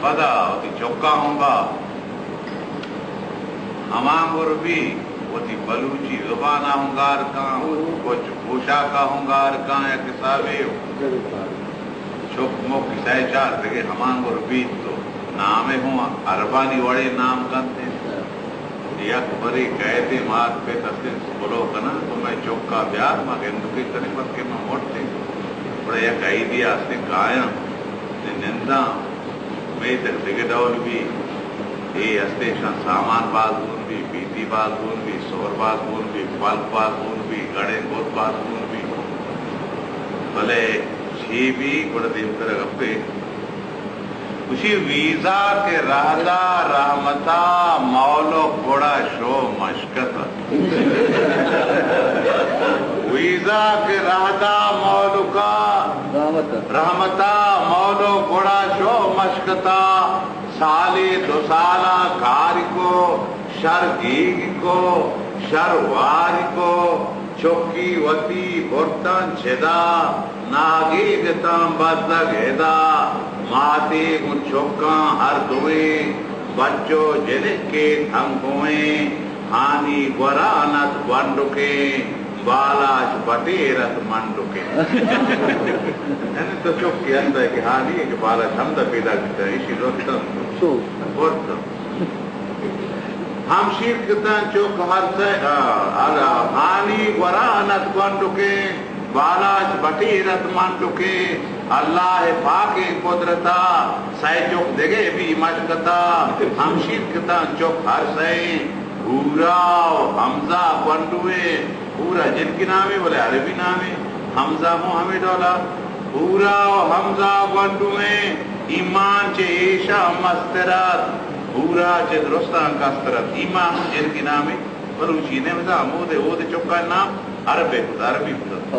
پدا وتی چکاں ہوں با ہمان گر بی، وتی بلوچی زبان ءَ ہوں گار کاں، کچ پوشاک ءَ ہوں گار کاں، یک حسابے چک مک سئے چار دگہ ہمان گر بیت تو نامے ہوں عربانی وڑے نام کنت انت۔ یک برے کئیت مات پت است انت، پلو کناں تو مئے چکا بیار، ما گندکے کنیں، بلکہ ما مرتیں۔ گڑا یک عیدے است انت کایاں، ننداں، میتگ دگہ ڈول بی، اے است انت، اشاں سامان باز گون بی، پیتی باز گون بی، سور باز گون بی، پلک باز گون بی، گڑیں گد باز گون بی۔ بلے چی بی، گڑا دیمترا گپے۔ گوشی، ویزا کہ رہدا رحمتا، مولک گڑا شو مشکتا۔ ویزا کہ رہدا مولکا، رحمتا۔ رحمتا، مولک گڑا شو مشکتا۔ سالے دو سالا کاری کو، شر گیگ کو، شر واری کو۔ چکی وتی برتاں چدا، ناگیگ تاں بزگ ادا۔ ماتے گوں چکاں ہر دوئیں، بچو جنکے تھنگوئیں۔ ہانی گوران ات گونڈکیں، بالاچ بٹیر ات منڈکیں۔ یعنی تو چکی ہندے کہ ہانی کہ بالاچ ہمدا پیدا بیتا، ایشی رستن برتن۔ ہمشیر کتاں چک ہر سئے، آ، آ، ہانی گوران ات گونڈکیں، بالاچ بٹیر ات منڈکیں۔ اللہ پاکیں قدرتا سئے چک دگہ بی مشکتا۔ ہمشیر کتاں چک ہر سئے، حورا و حمزہ گونڈوئیں۔ حورا جنکی نامے، بلے عربی نامے۔ حمزہ ہوں ہمے ڈولا۔ حورا و حمزہ گونڈوئیں، ایمان چہ ایشاں مستر ات۔ حورا چہ درستاں کستر ات۔ ایمان ہوں جنکی نامے، بلوچی نے بزاں ہمودے اودے چکانی نام عربے کت، عربی کت۔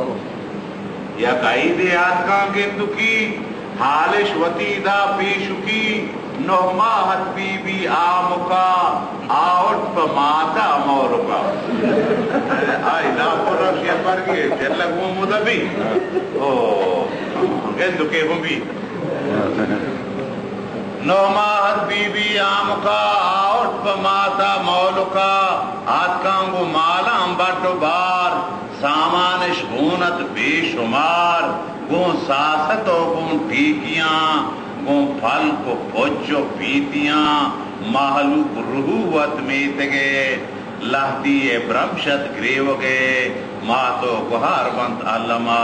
یک عیدے آتکاں گندکی، حالش وتی دا پیشکی، نہ ماہ ات بی بی آمکا، آورت پہ ماتا مولکا۔ آئی دا پر رشی پر گئے، چلگ وہ مدبی۔ او، گندکے ہوں بی۔ نہ ماہ ات بی بی آمکا، آورت پہ ماتا مولکا، آتکاں گوں مالاں بڈ و بار، سامانش گون ات بے شمار، گوں ساست و گوں ٹیکیاں، گوں پلک و پچ و پیتیاں، مہلوک رہو ات میتگے، لہتی ء برمش ات گریوگے، مات و گہار بنت الما،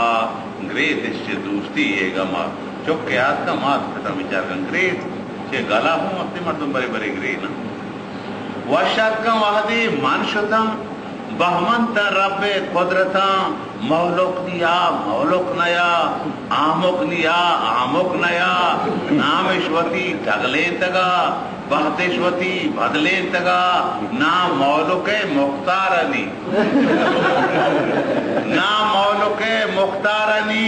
گریتش چہ دوستی ء گما۔ چک ء آتکا مات پتا بچار کن، گریت چہ گلا ہوں وقتی مردم برے برے گرے نا۔ وش اتکاں وہدے من شتاں، بہمنتاں رب ء قدرتاں، مولک نی آ مولک نیا، آمک نی آ آمک نیا، نامش وتی ٹگلینتگا، بہتش وتی بدلینتگا، نام مولک ء مختار نی، نام مولک ء مختار نی،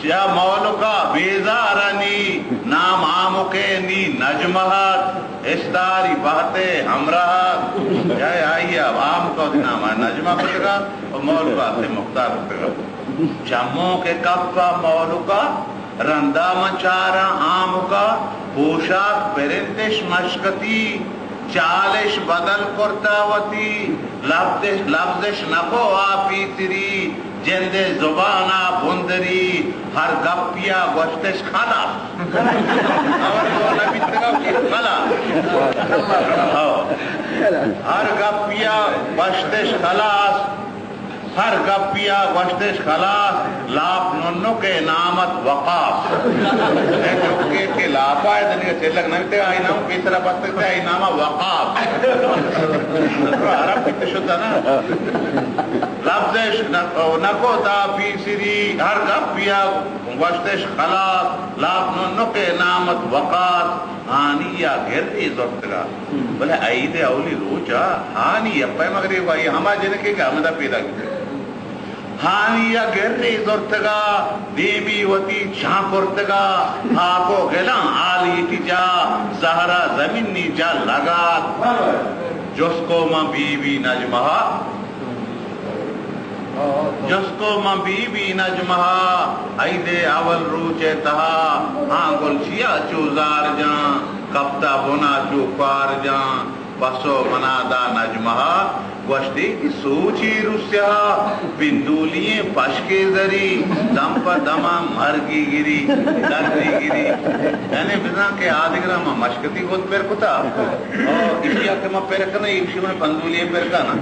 چہ مولکا بیزار نی، نام آمک ء نی نجمہ ات، استاری بہت ء ہمراہ ات۔ یا آئی ء آمک ء نام ء نجمہ کتگا و مولکا ات مختار کتگا۔ چمو کہ کپا مولکا، رندا من چاراں آمکا، پوشاک پرندش مشکتی، چالش بدل کرتا وتی، لبزش، لبزش نکو آ پیسری، جندے زبانا بندری، ہر گپیا گوشتش خلاص۔ خبر تو نبیتگا کہ خلاص۔ ہو۔ ہر گپیا گوشتش خلاص۔ ہر گپیا گوشتش خلاص، لاپ ننکے نام ات وقاص۔ اے چکے کہ لاپا ات، دنیا چلک نہ بیتگ، آئی نام پیسرا بستگ ات، آئی نام وقاص۔ عرب بیت شتا نا۔ لبزش نہ، نکو تا پیسری، ہر گپیا گوشتش خلاص، لاپ ننکے نام ات وقاص۔ ہانی ء گرے زرتگا۔ بلے عید ء اولی روچ ء ہانی ء پہ مغرب ء ہما جنکے کہ ہمدا پیدا بیتگ۔ ہانی ء گرے زرتگا، دیمی وتی چاں کرتگا، ہاک و گلاں آلی ٹی جا، زہرا زمینی جا لگات۔ جست کو من بی بی نجمہ ء، جست کو من بی بی نجمہ، عید اول روچ تہا، ہاں گل چیا چو زار جان، کپتا بنا چو کوار جان۔ پسو منا دا نجمہ، گوشتی کہ سوچی روسیا، پندولی پشکے زری، دم پہ دما مرگی گری، دردی گری۔ یعنی بزاں کہ آدگراں ما مشکتی گد پر کتا، اور اسی کہ ما پر کنا، اسی من پندولی پر کنا۔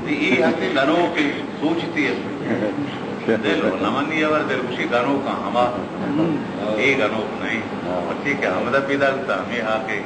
ای ہستی گنوکے، سوچتی ہے۔ دل و نمنی اور دل گوشی گنوکاں ہما، اے گنوک نہیں۔ پرچی کہ ہمدا پیدا کتا، ہمیں ہاکے۔